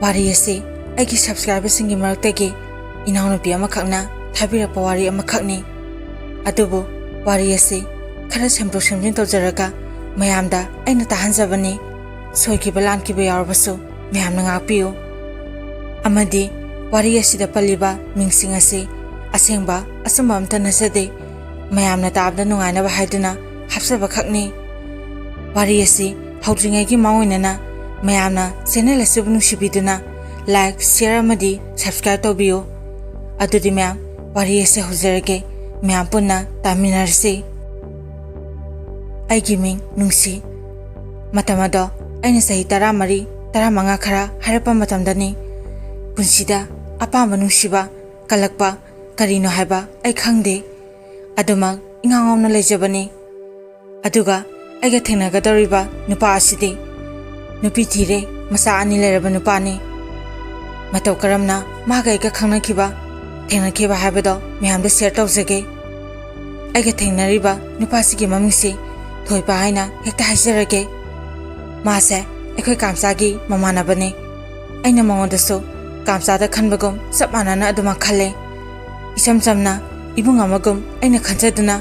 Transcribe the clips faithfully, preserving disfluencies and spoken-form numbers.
ꯋꯥꯔꯤ ꯑꯁꯤ ꯑꯩꯒꯤ subscriberꯁꯤꯡꯒꯤ ꯃꯔꯛꯇꯒꯤ ꯏꯅꯥꯎꯅꯨꯄꯤ ꯑꯃꯈꯛꯅ ꯊꯥꯕꯤꯔꯛꯄ ꯋꯥꯔꯤ ꯑꯃꯈꯛꯅꯤ꯫ ꯑꯗꯨꯕꯨ ꯋꯥꯔꯤ ꯑꯁꯤ ꯈꯔ ꯁꯦꯝꯗꯣꯛ ꯁꯦꯝꯖꯤꯟ ꯇꯧꯖꯔꯒ ꯃꯌꯥꯝꯗ ꯑꯩꯅ ꯇꯥꯍꯟꯖꯕꯅꯤ꯫ ꯁꯣꯏꯈꯤꯕ ꯂꯥꯟꯈꯤꯕ ꯌꯥꯎꯔꯕꯁꯨ ꯃꯌꯥꯝꯅ ꯉꯥꯛꯄꯤꯌꯨ꯫ ꯑꯃꯗꯤ ꯋꯥꯔꯤ ꯑꯁꯤꯗ ꯄꯜꯂꯤꯕ ꯃꯤꯡꯁꯤꯡ ꯑꯁꯤ ꯑꯁꯦꯡꯕ ꯑꯆꯨꯝꯕ ꯑꯝꯇ ꯅꯠꯆꯗꯦ꯫ ꯃꯌꯥꯝꯅ ꯇꯥꯕꯗ ꯅꯨꯡꯉꯥꯏꯅꯕ ꯍꯥꯏꯗꯨꯅ ꯍꯥꯞꯆꯕ ꯈꯛꯅꯤ꯫ ꯋꯥꯔꯤ ꯑꯁꯤ ꯍꯧꯗ꯭ꯔꯤꯉꯩꯒꯤ ꯃꯥꯡꯑꯣꯏꯅꯅ ꯃꯌꯥꯝꯅ channel ꯑꯁꯤꯕꯨ ꯅꯨꯡꯁꯤꯕꯤꯗꯨꯅ like, share ꯑꯃꯗꯤ subscribe ꯇꯧꯕꯤꯌꯨ꯫ ꯑꯗꯨꯗꯤ ꯃꯌꯥꯝ, ꯋꯥꯔꯤ ꯑꯁꯤ ꯍꯧꯖꯔꯒꯦ꯫ ꯃꯌꯥꯝ ꯄꯨꯟꯅ ꯇꯥꯃꯤꯟꯅꯔꯁꯤ꯫ ꯑꯩꯒꯤ ꯃꯤꯡ ꯅꯨꯡꯁꯤ꯫ ꯃꯇꯝ ꯑꯗꯣ ꯑꯩꯅ ꯆꯍꯤ ꯇꯔꯥꯃꯔꯤ, ꯇꯔꯥꯃꯉꯥ ꯈꯔ ꯍꯥꯏꯔꯛꯄ ꯃꯇꯝꯗꯅꯤ꯫ ꯄꯨꯟꯁꯤꯗ ꯑꯄꯥꯝꯕ ꯅꯨꯡꯁꯤꯕ ꯀꯜꯂꯛꯄ ꯀꯔꯤꯅꯣ ꯍꯥꯏꯕ ꯑꯩ ꯈꯪꯗꯦ꯫ ꯑꯗꯨꯃꯛ ꯏꯉꯥꯎ ꯉꯥꯎꯅ ꯂꯩꯖꯕꯅꯤ꯫ ꯑꯗꯨꯒ ꯑꯩꯒ ꯊꯦꯡꯅꯒꯗꯧꯔꯤꯕ ꯅꯨꯄꯥ ꯑꯁꯤꯗꯤ ꯅꯨꯄꯤ ꯊꯤꯔꯦ, ꯃꯆꯥ ꯑꯅꯤ ꯂꯩꯔꯕ ꯅꯨꯄꯥꯅꯤ꯫ ꯃꯇꯧ ꯀꯔꯝꯅ ꯃꯥꯒ ꯑꯩꯒ ꯈꯪꯅꯈꯤꯕ, ꯊꯦꯡꯅꯈꯤꯕ ꯍꯥꯏꯕꯗꯣ ꯃꯌꯥꯝꯗ share ꯇꯧꯖꯒꯦ꯫ ꯑꯩꯒ ꯊꯦꯡꯅꯔꯤꯕ ꯅꯨꯄꯥꯁꯤꯒꯤ ꯃꯃꯤꯡꯁꯤ ꯊꯣꯏꯕ ꯍꯥꯏꯅ ꯍꯦꯛꯇ ꯍꯥꯏꯖꯔꯒꯦ꯫ ꯃꯥꯁꯦ ꯑꯩꯈꯣꯏ ꯀꯥꯝꯆꯥꯒꯤ ꯃꯃꯥꯟꯅꯕꯅꯤ꯫ ꯑꯩꯅ ꯃꯉꯣꯟꯗꯁꯨ ꯀꯥꯝꯆꯥꯗ ꯈꯟꯕꯒꯨꯝ ꯆꯞ ꯃꯥꯟꯅꯅ ꯑꯗꯨꯃꯛ ꯈꯜꯂꯦ꯫ ꯏꯆꯝ ꯆꯝꯅ ꯏꯕꯨꯡ ꯑꯃꯒꯨꯝ ꯑꯩꯅ ꯈꯟꯖꯗꯨꯅ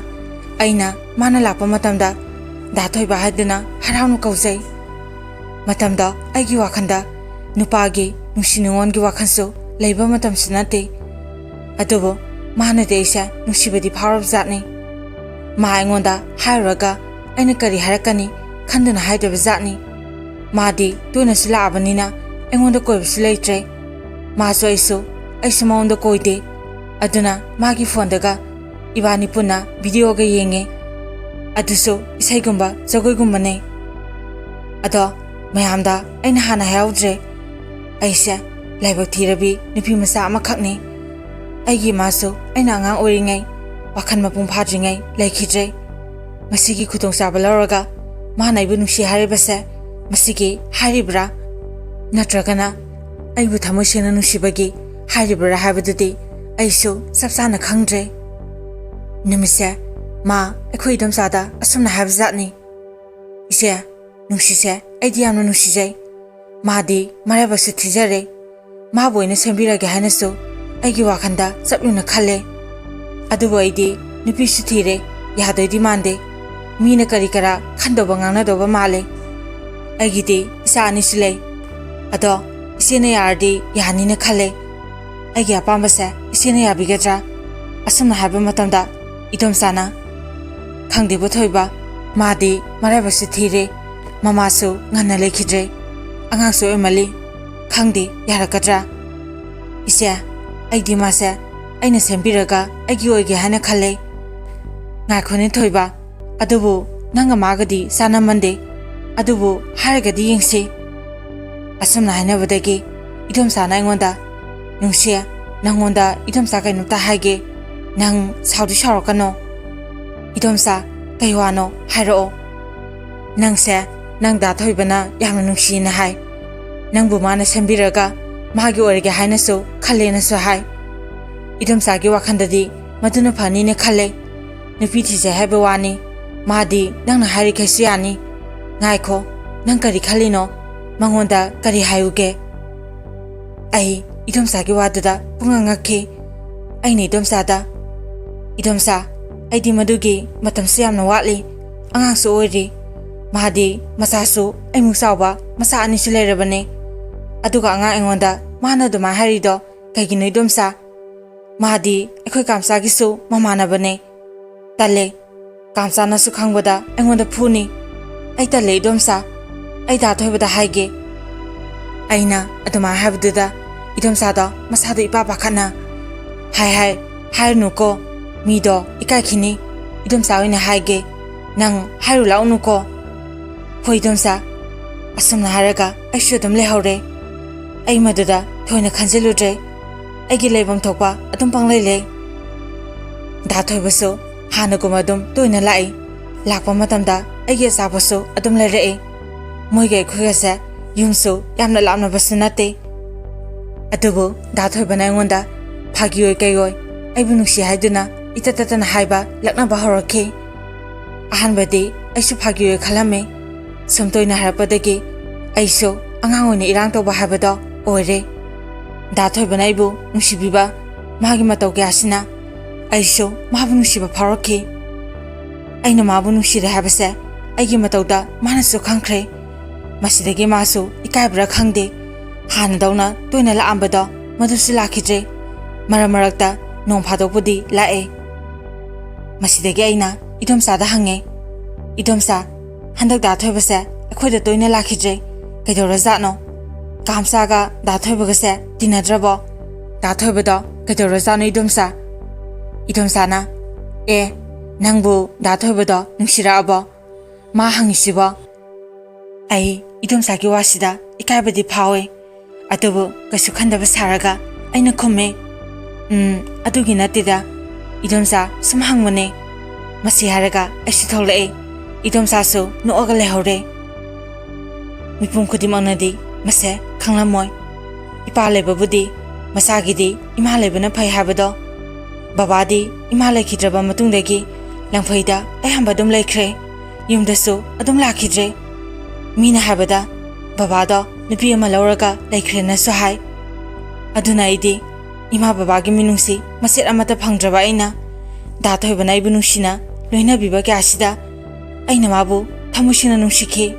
ꯑꯩꯅ ꯃꯥꯅ ꯂꯥꯛꯄ ꯃꯇꯝꯗ ꯗꯥ ꯊꯣꯏꯕ ꯍꯥꯏꯗꯨꯅ ꯍꯔꯥꯎꯅ ꯀꯧꯖꯩ꯫ ꯃꯇꯝꯗꯣ ꯑꯩꯒꯤ ꯋꯥꯈꯜꯗ ꯅꯨꯄꯥꯒꯤ ꯅꯨꯡꯁꯤ ꯅꯨꯡꯉꯣꯟꯒꯤ ꯋꯥꯈꯜꯁꯨ ꯂꯩꯕ ꯃꯇꯝꯁꯨ ꯅꯠꯇꯦ꯫ ꯑꯗꯨꯕꯨ ꯃꯥꯅꯗꯤ ꯑꯩꯁꯦ ꯅꯨꯡꯁꯤꯕꯗꯤ ꯐꯥꯎꯔꯕ ꯖꯥꯠꯅꯤ꯫ ꯃꯥ ꯑꯩꯉꯣꯟꯗ ꯍꯥꯏꯔꯨꯔꯒ ꯑꯩꯅ ꯀꯔꯤ ꯍꯥꯏꯔꯛꯀꯅꯤ ꯈꯟꯗꯨꯅ ꯍꯥꯏꯗꯕ ꯖꯥꯠꯅꯤ꯫ ꯃꯥꯗꯤ ꯇꯣꯏꯅꯁꯨ ꯂꯥꯛꯑꯕꯅꯤꯅ ꯑꯩꯉꯣꯟꯗ ꯀꯣꯏꯕꯁꯨ ꯂꯩꯇ꯭ꯔꯦ꯫ ꯃꯥꯁꯨ ꯑꯩꯁꯨ, ꯑꯩꯁꯨ ꯃꯉꯣꯟꯗ ꯀꯣꯏꯗꯦ꯫ ꯑꯗꯨꯅ ꯃꯥꯒꯤ phoneꯗꯒ ꯏꯕꯥꯅꯤ ꯄꯨꯟꯅ videoꯒ ꯌꯦꯡꯉꯦ꯫ ꯑꯗꯨꯁꯨ ꯏꯁꯩꯒꯨꯝꯕ ꯖꯒꯣꯏꯒꯨꯝꯕꯅꯦ꯫ ꯑꯗꯣ ꯃꯌꯥꯝꯗ ꯑꯩꯅ ꯍꯥꯟꯅ ꯍꯥꯏꯍꯧꯗ꯭ꯔꯦ꯫ ꯑꯩꯁꯦ ꯂꯥꯏꯕꯛ ꯊꯤꯔꯕꯤ ꯅꯨꯄꯤ ꯃꯆꯥ ꯑꯃꯈꯛꯅꯤ꯫ ꯑꯩꯒꯤ ꯏꯃꯥꯁꯨ ꯑꯩꯅ ꯑꯉꯥꯡ ꯑꯣꯏꯔꯤꯉꯩ, ꯋꯥꯈꯜ ꯃꯄꯨꯡ ꯐꯥꯗ꯭ꯔꯤꯉꯩ ꯂꯩꯈꯤꯗ꯭ꯔꯦ꯫ ꯃꯁꯤꯒꯤ ꯈꯨꯗꯣꯡꯆꯥꯕ ꯂꯧꯔꯒ ꯃꯥꯅ ꯑꯩꯕꯨ ꯅꯨꯡꯁꯤ ꯍꯥꯏꯔꯤꯕꯁꯦ ꯃꯁꯤꯒꯤ ꯍꯥꯏꯔꯤꯕ꯭ꯔꯥ? ꯅꯠꯇ꯭ꯔꯒꯅ ꯑꯩꯕꯨ ꯊꯃꯣꯏ ꯁꯦꯡꯅ ꯅꯨꯡꯁꯤꯕꯒꯤ ꯍꯥꯏꯔꯤꯕ꯭ꯔꯥ ꯍꯥꯏꯕꯗꯨꯗꯤ ꯑꯩꯁꯨ ꯆꯞ ꯆꯥꯅ ꯈꯪꯗ꯭ꯔꯦ꯫ ꯅꯨꯃꯤꯠꯁꯦ ꯃꯥ ꯑꯩꯈꯣꯏ ꯏꯗꯣꯝꯆꯥꯗ ꯑꯁꯨꯝꯅ ꯍꯥꯏꯕ ꯖꯥꯠꯅꯤ, "ꯏꯆꯦ, ꯅꯨꯡꯁꯤꯁꯦ ꯑꯩꯗꯤ ꯌꯥꯝꯅ ꯅꯨꯡꯁꯤꯖꯩ꯫ ꯃꯥꯗꯤ ꯃꯔꯥꯏꯕꯛꯁꯨ ꯊꯤꯖꯔꯦ꯫ ꯃꯥꯕꯨ ꯑꯣꯏꯅ ꯁꯦꯝꯕꯤꯔꯒꯦ ꯍꯥꯏꯅꯁꯨ ꯑꯩꯒꯤ ꯋꯥꯈꯜꯗ ꯆꯞ ꯌꯨꯡꯅ ꯈꯜꯂꯦ꯫ ꯑꯗꯨꯕꯨ ꯑꯩꯗꯤ ꯅꯨꯄꯤꯁꯨ ꯊꯤꯔꯦ, ꯌꯥꯗꯣꯏꯗꯤ ꯃꯥꯟꯗꯦ꯫ ꯃꯤꯅ ꯀꯔꯤ ꯀꯔꯥ ꯈꯟꯗꯧꯕ ꯉꯥꯡꯅꯗꯧꯕ ꯃꯥꯜꯂꯦ꯫ ꯑꯩꯒꯤꯗꯤ ꯏꯆꯥ ꯑꯅꯤꯁꯨ ꯂꯩ꯫ ꯑꯗꯣ ꯏꯆꯦꯅ ꯌꯥꯔꯗꯤ ꯌꯥꯅꯤꯅ ꯈꯜꯂꯦ꯫ ꯑꯩꯒꯤ ꯑꯄꯥꯝꯕꯁꯦ ꯏꯆꯦꯅ ꯌꯥꯕꯤꯒꯗ꯭ꯔꯥ? ꯑꯁꯨꯝꯅ ꯍꯥꯏꯕ ꯃꯇꯝꯗ ꯏꯗꯣꯝꯆꯥꯅ, "ꯈꯪꯗꯦꯕꯨ ꯊꯣꯏꯕ, ꯃꯥꯗꯤ ꯃꯔꯥꯏꯕꯛꯁꯨ ꯊꯤꯔꯦ, ꯃꯃꯥꯁꯨ ꯉꯟꯅ ꯂꯩꯈꯤꯗ꯭ꯔꯦ, ꯑꯉꯥꯡꯁꯨ ꯑꯣꯏꯃꯜꯂꯤ, ꯈꯪꯗꯦ ꯌꯥꯔꯛꯀꯗ꯭ꯔꯥ?" "ꯏꯆꯦ, ꯑꯩꯗꯤ ꯃꯥꯁꯦ ꯑꯩꯅ ꯁꯦꯝꯕꯤꯔꯒ ꯑꯩꯒꯤ ꯑꯣꯏꯒꯦ ꯍꯥꯏꯅ ꯈꯜꯂꯦ꯫" "ꯉꯥꯏꯈꯣꯅꯦ ꯊꯣꯏꯕ, ꯑꯗꯨꯕꯨ ꯅꯪꯒ ꯃꯥꯒꯗꯤ ꯆꯥꯟꯅꯃꯟꯗꯦ, ꯑꯗꯨꯕꯨ ꯍꯥꯏꯔꯒꯗꯤ ꯌꯦꯡꯁꯤ꯫" ꯑꯁꯨꯝꯅ ꯍꯥꯏꯅꯕꯗꯒꯤ ꯏꯗꯣꯝꯆꯥꯅ ꯑꯩꯉꯣꯟꯗ, "ꯅꯨꯡꯁꯤ, ꯅꯪꯉꯣꯟꯗ ꯏꯗꯣꯝꯆꯥ ꯀꯩꯅꯣꯝꯇ ꯍꯥꯏꯒꯦ, ꯅꯪ ꯁꯥꯎꯗꯤ ꯁꯥꯎꯔꯛꯀꯅꯣ꯫" "ꯏꯗꯣꯝꯆꯥ, ꯀꯩ ꯋꯥꯅꯣ ꯍꯥꯏꯔꯛꯑꯣ꯫" "ꯅꯪꯁꯦ ꯅꯪ ꯗꯥ ꯊꯣꯏꯕꯅ ꯌꯥꯝꯅ ꯅꯨꯡꯁꯤꯅ ꯍꯥꯏ꯫ ꯅꯪꯕꯨ ꯃꯥꯅ ꯁꯦꯝꯕꯤꯔꯒ ꯃꯥꯒꯤ ꯑꯣꯏꯔꯒꯦ ꯍꯥꯏꯅꯁꯨ ꯈꯜꯂꯦꯅꯁꯨ ꯍꯥꯏ꯫ ꯏꯗꯣꯝꯆꯥꯒꯤ ꯋꯥꯈꯜꯗꯗꯤ ꯃꯗꯨꯅ ꯐꯅꯤꯅ ꯈꯜꯂꯦ꯫ ꯅꯨꯄꯤ ꯊꯤꯖꯩ ꯍꯥꯏꯕ ꯋꯥꯅꯤ, ꯃꯥꯗꯤ ꯅꯪꯅ ꯍꯥꯏꯔꯤꯈꯩꯁꯨ ꯌꯥꯅꯤ꯫ ꯉꯥꯏꯈꯣ, ꯅꯪ ꯀꯔꯤ ꯈꯜꯂꯤꯅꯣ? ꯃꯉꯣꯟꯗ ꯀꯔꯤ ꯍꯥꯏꯌꯨꯒꯦ?" ꯑꯩ ꯏꯗꯣꯝꯆꯥꯒꯤ ꯋꯥꯗꯨꯗ ꯄꯨꯡꯉꯛ ꯉꯛꯈꯤ꯫ ꯑꯩꯅ ꯏꯗꯣꯝꯆꯥꯗ, "ꯏꯗꯣꯝꯆꯥ, ꯑꯩꯗꯤ ꯃꯗꯨꯒꯤ ꯃꯇꯝꯁꯨ ꯌꯥꯝꯅ ꯋꯥꯠꯂꯤ, ꯑꯉꯥꯡꯁꯨ ꯑꯣꯏꯔꯤ꯫ ꯃꯥꯗꯤ ꯃꯆꯥꯁꯨ ꯑꯩꯃꯨꯛ ꯆꯥꯎꯕ ꯃꯆꯥ ꯑꯅꯤꯁꯨ ꯂꯩꯔꯕꯅꯦ꯫ ꯑꯗꯨꯒ ꯑꯉꯥꯡ ꯑꯩꯉꯣꯟꯗ ꯃꯥꯅ ꯑꯗꯨꯃꯥꯏꯅ ꯍꯥꯏꯔꯤꯗꯣ ꯀꯩꯒꯤꯅꯣ ꯏꯗꯣꯝꯆꯥ? ꯃꯥꯗꯤ ꯑꯩꯈꯣꯏ ꯀꯥꯝꯆꯥꯒꯤꯁꯨ ꯃꯃꯥꯟꯅꯕꯅꯦ꯫" "ꯇꯜꯂꯦ꯫ ꯀꯥꯝꯆꯥꯅꯁꯨ ꯈꯪꯕꯗ ꯑꯩꯉꯣꯟꯗ ꯐꯨꯅꯤ꯫ ꯑꯩ ꯇꯜꯂꯦ ꯏꯗꯣꯝꯆꯥ꯫ ꯑꯩ ꯗꯥ ꯊꯣꯏꯕꯗ ꯍꯥꯏꯒꯦ꯫" ꯑꯩꯅ ꯑꯗꯨꯃꯥꯏꯅ ꯍꯥꯏꯕꯗꯨꯗ ꯏꯗꯣꯝꯆꯥꯗꯣ ꯃꯁꯥꯗꯣ ꯏꯄꯥ ꯄꯥꯈꯠꯅ, "ꯍꯥꯏ ꯍꯥꯏ, ꯍꯥꯏꯔꯨꯅꯨꯀꯣ꯫ ꯃꯤꯗꯣ ꯏꯀꯥꯏꯈꯤꯅꯤ꯫ ꯏꯗꯣꯝꯆꯥ ꯑꯣꯏꯅ ꯍꯥꯏꯒꯦ꯫ ꯅꯪ ꯍꯥꯏꯔꯨ ꯂꯥꯛꯎꯅꯨꯀꯣ꯫" "ꯍꯣꯏ ꯏꯗꯣꯝꯆꯥ꯫" ꯑꯁꯨꯝꯅ ꯍꯥꯏꯔꯒ ꯑꯩꯁꯨ ꯑꯗꯨꯝ ꯂꯩꯍꯧꯔꯦ꯫ ꯑꯩ ꯃꯗꯨꯗ ꯊꯣꯏꯅ ꯈꯟꯖꯤꯜꯂꯨꯗ꯭ꯔꯦ꯫ ꯑꯩꯒꯤ ꯂꯩꯐꯝ ꯊꯣꯛꯄ ꯑꯗꯨꯝ ꯄꯪꯂꯩ ꯂꯩ꯫ ꯗꯥ ꯊꯣꯏꯕꯁꯨ ꯍꯥꯟꯅꯒꯨꯝ ꯑꯗꯨꯝ ꯇꯣꯏꯅ ꯂꯥꯛꯏ꯫ ꯂꯥꯛꯄ ꯃꯇꯝꯗ ꯑꯩꯒꯤ ꯑꯆꯥꯄꯣꯠꯁꯨ ꯑꯗꯨꯝ ꯂꯩꯔꯛꯏ꯫ ꯃꯣꯏꯒ ꯑꯩꯈꯣꯏꯒꯁꯦ ꯌꯨꯝꯁꯨ ꯌꯥꯝꯅ ꯂꯥꯞꯅꯕꯁꯨ ꯅꯠꯇꯦ꯫ ꯑꯗꯨꯕꯨ ꯗꯥ ꯊꯣꯏꯕꯅ ꯑꯩꯉꯣꯟꯗ ꯐꯥꯒꯤ ꯑꯣꯏ ꯀꯩ ꯑꯣꯏ ꯑꯩꯕꯨ ꯅꯨꯡꯁꯤ ꯍꯥꯏꯗꯨꯅ ꯏꯇꯠ ꯇꯠꯇꯅ ꯍꯥꯏꯕ ꯂꯛꯅꯕ ꯍꯧꯔꯛꯈꯤ꯫ ꯑꯍꯥꯟꯕꯗꯤ ꯑꯩꯁꯨ ꯐꯥꯒꯤ ꯑꯣꯏ ꯈꯜꯂꯝꯃꯤ꯫ ꯁꯨꯝ ꯇꯣꯏꯅ ꯍꯥꯏꯔꯛꯄꯗꯒꯤ ꯑꯩꯁꯨ ꯑꯉꯥꯡ ꯑꯣꯏꯅ ꯏꯔꯥꯡ ꯇꯧꯕ ꯍꯥꯏꯕꯗꯣ ꯑꯣꯏꯔꯦ꯫ ꯗꯥ ꯊꯣꯏꯕꯅ ꯑꯩꯕꯨ ꯅꯨꯡꯁꯤꯕꯤꯕ ꯃꯥꯒꯤ ꯃꯇꯧ ꯀꯌꯥꯁꯤꯅ ꯑꯩꯁꯨ ꯃꯥꯕꯨ ꯅꯨꯡꯁꯤꯕ ꯐꯥꯎꯔꯛꯈꯤ꯫ ꯑꯩꯅ ꯃꯥꯕꯨ ꯅꯨꯡꯁꯤꯔꯦ ꯍꯥꯏꯕꯁꯦ ꯑꯩꯒꯤ ꯃꯇꯧꯗ ꯃꯥꯅꯁꯨ ꯈꯪꯈ꯭ꯔꯦ꯫ ꯃꯁꯤꯗꯒꯤ ꯃꯥꯁꯨ ꯏꯀꯥꯏꯕ꯭ꯔꯥ ꯈꯪꯗꯦ, ꯍꯥꯟꯅꯗꯧꯅ ꯇꯣꯏꯅ ꯂꯥꯛꯑꯝꯕꯗꯣ ꯃꯗꯨꯁꯨ ꯂꯥꯛꯈꯤꯗ꯭ꯔꯦ꯫ ꯃꯔꯛ ꯃꯔꯛꯇ ꯅꯣꯡ ꯐꯥꯗꯣꯛꯄꯨꯗꯤ ꯂꯥꯛꯑꯦ꯫ ꯃꯁꯤꯗꯒꯤ ꯑꯩꯅ ꯏꯗꯣꯝꯆꯥꯗ ꯍꯪꯉꯦ, "ꯏꯗꯣꯝꯆꯥ, ꯍꯟꯗꯛ ꯗꯥ ꯊꯣꯏꯕꯁꯦ ꯑꯩꯈꯣꯏꯗ ꯇꯣꯏꯅ ꯂꯥꯛꯈꯤꯗ꯭ꯔꯦ, ꯀꯩꯗꯧꯔꯖꯥꯠꯅꯣ? ꯀꯥꯝꯆꯥꯒ ꯗꯥ ꯊꯣꯏꯕꯒꯁꯦ ꯇꯤꯟꯅꯗ꯭ꯔꯕꯣ? ꯗꯥ ꯊꯣꯏꯕꯗꯣ ꯀꯩꯗꯧꯔꯖꯥꯠꯅꯣ ꯏꯗꯣꯝꯆꯥ?" ꯏꯗꯣꯝꯆꯥꯅ, "ꯑꯦ, ꯅꯪꯕꯨ ꯗꯥ ꯊꯣꯏꯕꯗꯣ ꯅꯨꯡꯁꯤꯔꯛꯑꯕꯣ? ꯃꯥ ꯍꯪꯉꯤꯁꯤꯕꯣ?" ꯑꯩ ꯏꯗꯣꯝꯆꯥꯒꯤ ꯋꯥꯁꯤꯗ ꯏꯀꯥꯏꯕꯗꯤ ꯐꯥꯎꯋꯦ, ꯑꯗꯨꯕꯨ ꯀꯩꯁꯨ ꯈꯟꯗꯕ ꯁꯥꯔꯒ ꯑꯩꯅ ꯈꯨꯝꯃꯦ, "ꯎꯝ, ꯑꯗꯨꯒꯤ ꯅꯠꯇꯦꯗ, ꯏꯗꯣꯝꯆꯥ ꯁꯨꯝ ꯍꯪꯕꯅꯦ"꯫ ꯃꯁꯤ ꯍꯥꯏꯔꯒ ꯑꯩꯁꯨ ꯊꯣꯛꯂꯛꯑꯦ꯫ ꯏꯗꯣꯝꯆꯥꯁꯨ ꯅꯣꯛꯑꯒ ꯂꯩꯍꯧꯔꯦ꯫ ꯃꯤꯄꯨꯝ ꯈꯨꯗꯤꯡꯃꯛꯅꯗꯤ ꯃꯁꯦ ꯈꯪꯂꯝꯃꯣꯏ꯫ ꯏꯄꯥ ꯂꯩꯕꯕꯨꯗꯤ ꯃꯆꯥꯒꯤꯗꯤ ꯏꯃꯥ ꯂꯩꯕꯅ ꯐꯩ ꯍꯥꯏꯕꯗꯣ꯫ ꯕꯕꯥꯗꯤ ꯏꯃꯥ ꯂꯩꯈꯤꯗ꯭ꯔꯕ ꯃꯇꯨꯡꯗꯒꯤ ꯂꯪꯐꯩꯗ ꯑꯌꯥꯝꯕ ꯑꯗꯨꯝ ꯂꯩꯈ꯭ꯔꯦ꯫ ꯌꯨꯝꯗꯁꯨ ꯑꯗꯨꯝ ꯂꯥꯛꯈꯤꯗ꯭ꯔꯦ꯫ ꯃꯤꯅ ꯍꯥꯏꯕꯗ ꯕꯕꯥꯗꯣ ꯅꯨꯄꯤ ꯑꯃ ꯂꯧꯔꯒ ꯂꯩꯈ꯭ꯔꯦꯅꯁꯨ ꯍꯥꯏ꯫ ꯑꯗꯨꯅ ꯑꯩꯗꯤ ꯏꯃꯥ ꯕꯕꯥꯒꯤ ꯃꯤꯅꯨꯡꯁꯤ ꯃꯆꯦꯠ ꯑꯃꯠꯇ ꯐꯪꯗ꯭ꯔꯕ ꯑꯩꯅ, ꯗꯥ ꯊꯣꯏꯕꯅ ꯑꯩꯕꯨ ꯅꯨꯡꯁꯤꯅ ꯂꯣꯏꯅꯕꯤꯕ ꯀꯌꯥꯁꯤꯗ ꯑꯩꯅ ꯃꯥꯕꯨ ꯊꯃꯣꯏ ꯁꯦꯡꯅ ꯅꯨꯡꯁꯤꯈꯤ꯫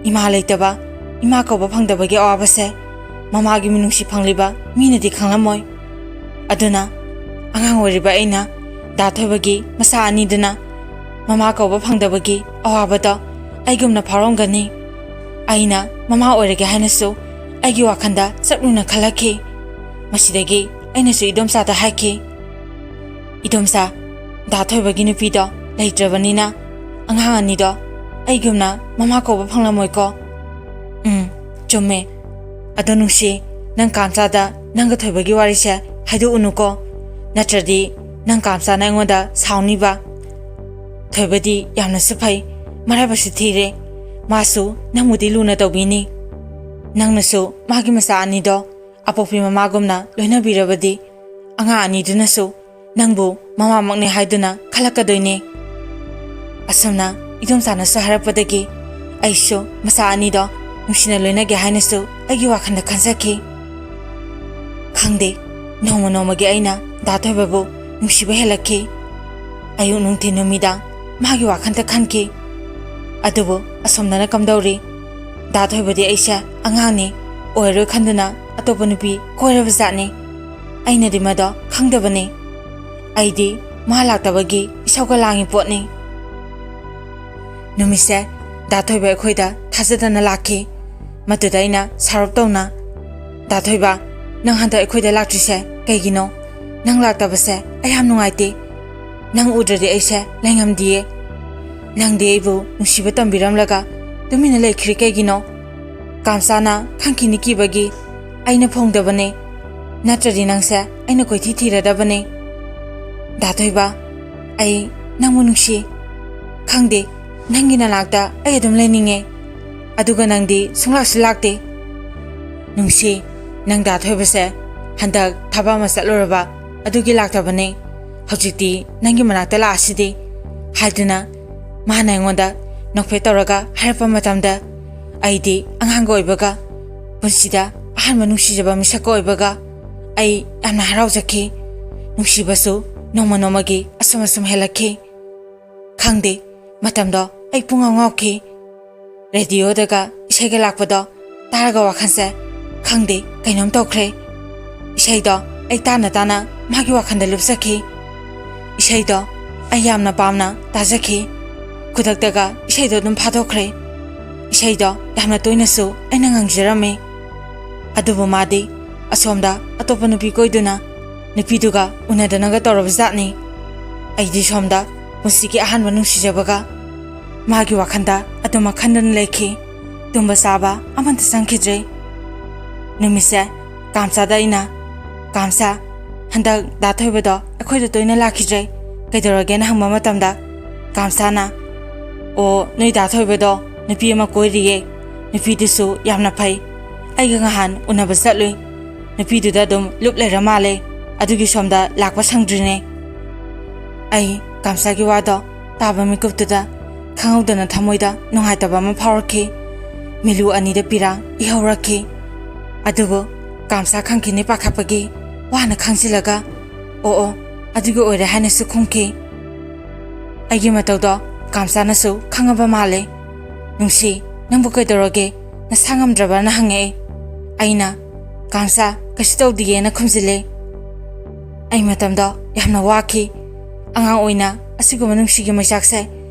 ꯏꯃꯥ ꯂꯩꯇꯕ, ꯏꯃꯥ ꯀꯧꯕ ꯐꯪꯗꯕꯒꯤ ꯑꯋꯥꯕꯁꯦ ꯃꯃꯥꯒꯤ ꯃꯤꯅꯨꯡꯁꯤ ꯐꯪꯂꯤꯕ ꯃꯤꯅꯗꯤ ꯈꯪꯂꯝꯃꯣꯏ꯫ ꯑꯗꯨꯅ ꯑꯉꯥꯡ ꯑꯣꯏꯔꯤꯕ ꯑꯩꯅ ꯗꯥ ꯊꯣꯏꯕꯒꯤ ꯃꯆꯥ ꯑꯅꯤꯗꯨꯅ ꯃꯃꯥ ꯀꯧꯕ ꯐꯪꯗꯕꯒꯤ ꯑꯋꯥꯕꯗꯣ ꯑꯩꯒꯨꯝꯅ ꯐꯥꯎꯔꯝꯒꯅꯤ꯫ ꯑꯩꯅ ꯃꯃꯥ ꯑꯣꯏꯔꯒꯦ ꯍꯥꯏꯅꯁꯨ ꯑꯩꯒꯤ ꯋꯥꯈꯜꯗ ꯆꯞ ꯌꯨꯡꯅ ꯈꯜꯂꯛꯈꯤ꯫ ꯃꯁꯤꯗꯒꯤ ꯑꯩꯅꯁꯨ ꯏꯗꯣꯝꯆꯥꯗ ꯍꯥꯏꯈꯤ, "ꯏꯗꯣꯝꯆꯥ, ꯗꯥ ꯊꯣꯏꯕꯒꯤ ꯅꯨꯄꯤꯗꯣ ꯂꯩꯇ꯭ꯔꯕꯅꯤꯅ ꯑꯉꯥꯡ ꯑꯅꯤꯗꯣ ꯑꯩꯒꯨꯝꯅ ꯃꯃꯥ ꯀꯧꯕ ꯐꯪꯂꯝꯃꯣꯏꯀꯣ?" "ꯎꯝ, ꯆꯨꯝꯃꯦ꯫ ꯑꯗꯣ ꯅꯨꯡꯁꯤ, ꯅꯪ ꯀꯥꯝꯆꯥꯗ ꯅꯪꯒ ꯊꯣꯏꯕꯒꯤ ꯋꯥꯔꯤꯁꯦ ꯍꯥꯏꯗꯣꯛꯎꯅꯨꯀꯣ, ꯅꯠꯇ꯭ꯔꯗꯤ ꯅꯪ ꯀꯥꯝꯆꯥꯅ ꯑꯩꯉꯣꯟꯗ ꯁꯥꯎꯅꯤꯕ꯫ ꯊꯣꯏꯕꯗꯤ ꯌꯥꯝꯅꯁꯨ ꯐꯩ, ꯃꯔꯥꯏꯕꯛꯁꯨ ꯊꯤꯔꯦ꯫ ꯃꯥꯁꯨ ꯅꯪꯕꯨꯗꯤ ꯂꯨꯅ ꯇꯧꯕꯤꯅꯤ꯫ ꯅꯪꯅꯁꯨ ꯃꯥꯒꯤ ꯃꯆꯥ ꯑꯅꯤꯗꯣ ꯑꯄꯣꯛꯄꯤ ꯃꯃꯥꯒꯨꯝꯅ ꯂꯣꯏꯅꯕꯤꯔꯕꯗꯤ ꯑꯉꯥꯡ ꯑꯅꯤꯗꯨꯅꯁꯨ ꯅꯪꯕꯨ ꯃꯃꯥꯃꯛꯅꯤ ꯍꯥꯏꯗꯨꯅ ꯈꯜꯂꯛꯀꯗꯣꯏꯅꯦ"꯫ ꯑꯁꯨꯝꯅ ꯏꯗꯣꯝꯆꯥꯅꯁꯨ ꯍꯥꯏꯔꯛꯄꯗꯒꯤ ꯑꯩꯁꯨ ꯃꯆꯥ ꯑꯅꯤꯗꯣ ꯅꯨꯡꯁꯤꯅ ꯂꯣꯏꯅꯒꯦ ꯍꯥꯏꯅꯁꯨ ꯑꯩꯒꯤ ꯋꯥꯈꯜꯗ ꯈꯟꯖꯈꯤ꯫ ꯈꯪꯗꯦ, ꯅꯣꯡꯃ ꯅꯣꯡꯃꯒꯤ ꯑꯩꯅ ꯗꯥ ꯊꯣꯏꯕꯕꯨ ꯅꯨꯡꯁꯤꯕ ꯍꯦꯜꯂꯛꯈꯤ꯫ ꯑꯌꯨꯛ ꯅꯨꯡꯊꯤꯜ ꯅꯨꯃꯤꯗꯥꯡ ꯃꯥꯒꯤ ꯋꯥꯈꯜꯗ ꯈꯟꯈꯤ꯫ ꯑꯗꯨꯕꯨ ꯑꯁꯣꯝꯗꯅ ꯀꯝꯗꯧꯔꯤ? ꯗꯥ ꯊꯣꯏꯕꯗꯤ ꯑꯩꯁꯦ ꯑꯉꯥꯡꯅꯤ, ꯑꯣꯏꯔꯣꯏ ꯈꯟꯗꯨꯅ ꯑꯇꯣꯞꯄ ꯅꯨꯄꯤ ꯀꯣꯏꯔꯕ ꯖꯥꯠꯅꯤ꯫ ꯑꯩꯅꯗꯤ ꯃꯗꯣ ꯈꯪꯗꯕꯅꯤ꯫ ꯑꯩꯗꯤ ꯃꯥ ꯂꯥꯛꯇꯕꯒꯤ ꯏꯁꯧꯒ ꯂꯥꯡꯉꯤ ꯄꯣꯠꯅꯤ꯫ ꯅꯨꯃꯤꯠꯁꯦ ꯗꯥ ꯊꯣꯏꯕ ꯑꯩꯈꯣꯏꯗ ꯊꯥꯖꯗꯅ ꯂꯥꯛꯈꯤ꯫ ꯃꯗꯨꯗ ꯑꯩꯅ ꯁꯥꯎꯔꯞ ꯇꯧꯅ, "ꯗꯥ ꯊꯣꯏꯕ, ꯅꯪ ꯍꯟꯗꯛ ꯑꯩꯈꯣꯏꯗ ꯂꯥꯛꯇ꯭ꯔꯤꯁꯦ ꯀꯩꯒꯤꯅꯣ? ꯅꯪ ꯂꯥꯛꯇꯕꯁꯦ ꯑꯩ ꯌꯥꯝ ꯅꯨꯡꯉꯥꯏꯇꯦ꯫ ꯅꯪ ꯎꯗ꯭ꯔꯗꯤ ꯑꯩꯁꯦ ꯂꯩꯉꯝꯗꯤꯌꯦ꯫ ꯅꯪꯗꯤ ꯑꯩꯕꯨ ꯅꯨꯡꯁꯤꯕ ꯇꯝꯕꯤꯔꯝꯂꯒ ꯇꯨꯃꯤꯟꯅ ꯂꯩꯈ꯭ꯔꯤ ꯀꯩꯒꯤꯅꯣ? ꯀꯥꯝꯆꯥꯅ ꯈꯪꯈꯤꯅꯤ ꯀꯤꯕꯒꯤ ꯑꯩꯅ ꯐꯣꯡꯗꯕꯅꯦ꯫ ꯅꯠꯇ꯭ꯔꯗꯤ ꯅꯪꯁꯦ ꯑꯩꯅ ꯀꯣꯏꯊꯤ ꯊꯤꯔꯗꯕꯅꯦ꯫ ꯗꯥ ꯊꯣꯏꯕ, ꯑꯩ ꯅꯪꯕꯨ ꯅꯨꯡꯁꯤ꯫ ꯈꯪꯗꯦ, ꯅꯪꯒꯤ ꯅꯅꯥꯛꯇ ꯑꯩ ꯑꯗꯨꯝ ꯂꯩꯅꯤꯡꯉꯦ꯫ ꯑꯗꯨꯒ ꯅꯪꯗꯤ ꯁꯨꯡꯂꯥꯛꯁꯨ ꯂꯥꯛꯇꯦ꯫ ꯅꯨꯡꯁꯤ, ꯅꯪ ꯗꯥ ꯊꯣꯏꯕꯁꯦ ꯍꯟꯗꯛ ꯊꯕꯛ ꯑꯃ ꯆꯠꯂꯨꯔꯕ ꯑꯗꯨꯒꯤ ꯂꯥꯛꯇꯕꯅꯦ꯫ ꯍꯧꯖꯤꯛꯇꯤ ꯅꯪꯒꯤ ꯃꯅꯥꯛꯇ ꯂꯥꯛꯑꯁꯤꯗꯤ" ꯍꯥꯏꯗꯨꯅ ꯃꯥꯅ ꯑꯩꯉꯣꯟꯗ ꯅꯣꯛꯐꯦꯠ ꯇꯧꯔꯒ ꯍꯥꯏꯔꯛꯄ ꯃꯇꯝꯗ, ꯑꯩꯗꯤ ꯑꯉꯥꯡꯒ ꯑꯣꯏꯕꯒ, ꯄꯨꯟꯁꯤꯗ ꯑꯍꯥꯟꯕ ꯅꯨꯡꯁꯤꯖꯕ ꯃꯤꯁꯛꯀ ꯑꯣꯏꯕꯒ, ꯑꯩ ꯌꯥꯝꯅ ꯍꯔꯥꯎꯖꯈꯤ꯫ ꯅꯨꯡꯁꯤꯕꯁꯨ ꯅꯣꯡꯃ ꯅꯣꯡꯃꯒꯤ ꯑꯁꯨꯝ ꯑꯁꯨꯝ ꯍꯦꯜꯂꯛꯈꯤ꯫ ꯈꯪꯗꯦ, ꯃꯇꯝꯗꯣ ꯑꯩ ꯄꯨꯡꯉꯥꯎ ꯉꯥꯎꯈꯤ꯫ ꯔꯦꯗꯤꯑꯣꯗꯒ ꯏꯁꯩꯒ ꯂꯥꯛꯄꯗꯣ ꯇꯥꯔꯒ ꯋꯥꯈꯜꯁꯦ, ꯈꯪꯗꯦ, ꯀꯩꯅꯣꯝ ꯇꯧꯈ꯭ꯔꯦ꯫ ꯏꯁꯩꯗꯣ ꯑꯩ ꯇꯥꯅ ꯇꯥꯅ ꯃꯥꯒꯤ ꯋꯥꯈꯜꯗ ꯂꯨꯞꯆꯈꯤ꯫ ꯏꯁꯩꯗꯣ ꯑꯩ ꯌꯥꯝꯅ ꯄꯥꯝꯅ ꯇꯥꯖꯈꯤ꯫ ꯈꯨꯗꯛꯇꯒ ꯏꯁꯩꯗꯣ ꯑꯗꯨꯝ ꯐꯥꯗꯣꯛꯈ꯭ꯔꯦ꯫ ꯏꯁꯩꯗꯣ ꯌꯥꯝꯅ ꯇꯣꯏꯅꯁꯨ ꯑꯩꯅ ꯉꯪꯖꯔꯝꯃꯤ꯫ ꯑꯗꯨꯕꯨ ꯃꯥꯗꯤ ꯑꯁꯣꯝꯗ ꯑꯇꯣꯞꯄ ꯅꯨꯄꯤ ꯀꯣꯏꯗꯨꯅ ꯅꯨꯄꯤꯗꯨꯒ ꯎꯅꯗꯅꯒ ꯇꯧꯔꯕ ꯖꯥꯠꯅꯤ꯫ ꯑꯩꯗꯤ ꯁꯣꯝꯗ ꯄꯨꯟꯁꯤꯒꯤ ꯑꯍꯥꯟꯕ ꯅꯨꯡꯁꯤꯖꯕꯒ ꯃꯥꯒꯤ ꯋꯥꯈꯜꯗ ꯑꯗꯨꯃꯛ ꯈꯟꯗꯨꯅ ꯂꯩꯈꯤ꯫ ꯇꯨꯝꯕ ꯆꯥꯕ ꯑꯃꯠꯇ ꯆꯪꯈꯤꯗ꯭ꯔꯦ꯫ ꯅꯨꯃꯤꯠꯁꯦ ꯀꯥꯝꯆꯥꯗ ꯑꯩꯅ, "ꯀꯥꯝꯆꯥ, ꯍꯟꯗꯛ ꯗꯥ ꯊꯣꯏꯕꯗꯣ ꯑꯩꯈꯣꯏꯗ ꯇꯣꯏꯅ ꯂꯥꯛꯈꯤꯗ꯭ꯔꯦ, ꯀꯩꯗꯧꯔꯒꯦꯅ?" ꯍꯪꯕ ꯃꯇꯝꯗ ꯀꯥꯝꯆꯥꯅ, "ꯑꯣ, ꯅꯣꯏ ꯗꯥ ꯊꯣꯏꯕꯗꯣ ꯅꯨꯄꯤ ꯑꯃ ꯀꯣꯏꯔꯤꯌꯦ, ꯅꯨꯄꯤꯗꯨꯁꯨ ꯌꯥꯝꯅ ꯐꯩ, ꯑꯩꯒ ꯉꯍꯥꯟ ꯎꯅꯕ ꯆꯠꯂꯨꯏ, ꯅꯨꯄꯤꯗꯨꯗ ꯑꯗꯨꯝ ꯂꯨꯞ ꯂꯩꯔ ꯃꯥꯜꯂꯦ, ꯑꯗꯨꯒꯤ ꯁꯣꯝꯗ ꯂꯥꯛꯄ ꯁꯪꯗ꯭ꯔꯤꯅꯦ"꯫ ꯑꯩ ꯀꯥꯝꯆꯥꯒꯤ ꯋꯥꯗꯣ ꯇꯥꯕ ꯃꯤꯀꯨꯞꯇꯨꯗ ꯈꯪꯍꯧꯗꯅ ꯊꯃꯣꯏꯗ ꯅꯨꯡꯉꯥꯏꯇꯕ ꯑꯃ ꯐꯥꯎꯔꯛꯈꯤ꯫ ꯃꯤꯂꯨ ꯑꯅꯤꯗ ꯄꯤꯔꯥꯡ ꯏꯍꯧꯔꯛꯈꯤ꯫ ꯑꯗꯨꯕꯨ ꯀꯥꯝꯆꯥ ꯈꯪꯈꯤꯅꯤ ꯄꯥꯈꯠꯄꯒꯤ ꯋꯥꯅ ꯈꯥꯡꯖꯤꯜꯂꯒ, "ꯑꯣ ꯑꯣ, ꯑꯗꯨꯒꯤ ꯑꯣꯏꯔꯦ" ꯍꯥꯏꯅꯁꯨ ꯈꯨꯝꯈꯤ꯫ ꯑꯩꯒꯤ ꯃꯇꯧꯗꯣ ꯀꯥꯝꯆꯥꯅꯁꯨ ꯈꯪꯉꯕ ꯃꯥꯜꯂꯦ꯫ "ꯅꯨꯡꯁꯤ, ꯅꯪꯕꯨ ꯀꯩꯗꯧꯔꯒꯦ? ꯅꯁꯥ ꯉꯝꯗ꯭ꯔꯕꯅ?" ꯍꯪꯉꯛꯑꯦ꯫ ꯑꯩꯅ, "ꯀꯥꯝꯆꯥ, ꯀꯩꯁꯨ ꯇꯧꯗꯤꯌꯦꯅ" ꯈꯨꯝꯖꯤꯜꯂꯦ꯫ ꯑꯩ ꯃꯇꯝꯗꯣ ꯌꯥꯝꯅ ꯋꯥꯈꯤ꯫ ꯑꯉꯥꯡ ꯑꯣꯏꯅ ꯑꯁꯤꯒꯨꯝꯕ ꯅꯨꯡꯁꯤꯒꯤ ꯃꯩꯆꯥꯛꯁꯦ